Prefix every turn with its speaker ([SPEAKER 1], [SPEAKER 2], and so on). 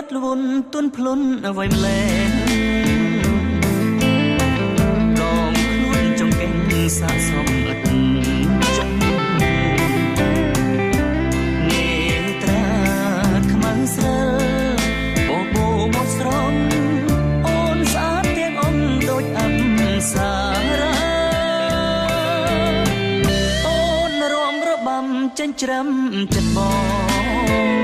[SPEAKER 1] ត់លួនទុនភ្លុនអ្វីម្លេះ ដងខ្លួនចង្កេះសាកសមឥតចង់ នេត្រាខ្មៅស្រិលបបោមកស្រង អូនស្អាតទាំងអង្គដូចអប្សរា អូនរំរបាំចិញ្ច្រាំចិត្តបង